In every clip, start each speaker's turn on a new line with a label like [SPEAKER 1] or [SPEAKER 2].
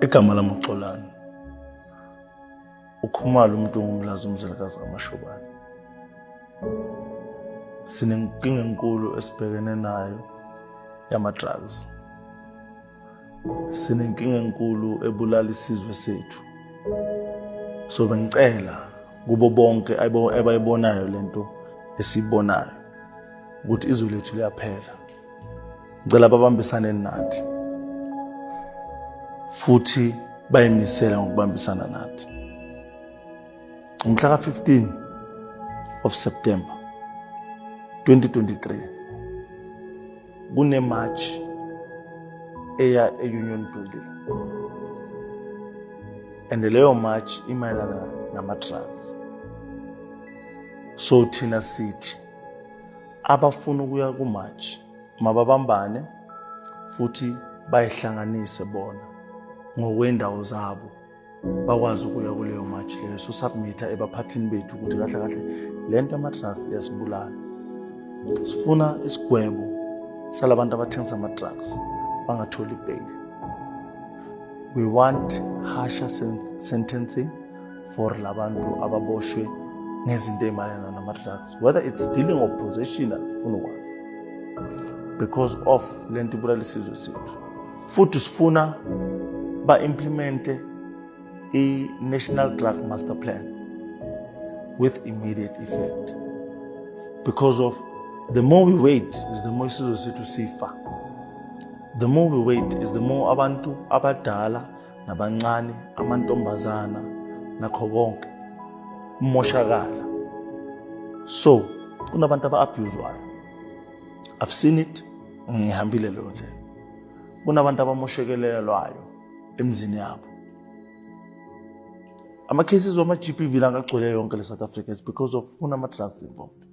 [SPEAKER 1] Igama lami uXolani. UKhumalo umuntu ongumlazi umzilikazi kaMashobane. Sinenkinga enkulu esibhekene nayo yama-drugs. Sinenkinga enkulu ebulala isizwe sethu. So bengicela kubo bonke abayibonayo lento esiyibonayo ukuthi izwe lethu liyaphela. Ngicela babambisane nathi futhi bayimisele ngokubambisana nathi. Ngomhla ka-15 of September 2023 kune-march eya e-Union Building and leyo march imayelana nama-drugs. So thina sithi abafuna ukuya ku-march mababambane futhi bayihlanganise bona ngokwendawo zabo bakwazi ukuya kuleyo march leyo. So submitha ebaphathini bethu ukuthi kahle kahle le nto yama-drugs iyasibulala. Sifuna isigwebo salabantu abathengisa ama-drugs bangatholi bail. We want harsher sentencing for labantu ababoshwe ngezinto ey'mayelana nama-drugs, whether it's dealing or possession, asifuna ukwazi because of le nto ibulala isizwe sethu. Futhi sifuna ba-implemente i-National Drug Master Plan with immediate effect, because of the more we wait is the more isizwe sethu sifa. The more we wait is the more abantu abadala nabancane, amantombazana nakho konke kumoshakala. So kunabantu aba-abuzwayo, I've seen it, ngihambile leyo ndlela. Kunabantu abamoshekelelwayo emzini yabo. Ama-cases wama-GBV la angagcwele yonke le South Africa is because of kunama-drugs involved.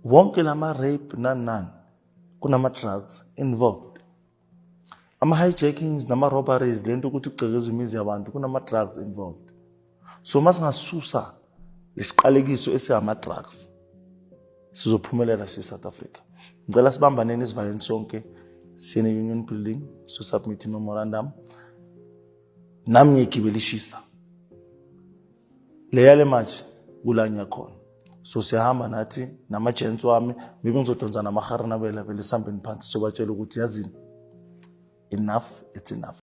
[SPEAKER 1] Wonke lama-rape nani nani kunama-drugs involved. Ama-hijackings nama-robberies, lento ukuthi kugqekezwe imizi yabantu, kunama-drugs involved. So masingasusa lesiqalekiso esingama-drugs sizophumelela si-South Africa. Ngicela sibambaneni isivaleni sonke siyene Union Building so submit memorandum. Nami ngiyigibela ishisa leya le manje kula ngiyakhona. So siyahamba nathi nama-gents wami, maybe ngizodonsa namaharinabela vele sihambeni phansi sobatshela ukuthi yazini, enough, it's enough.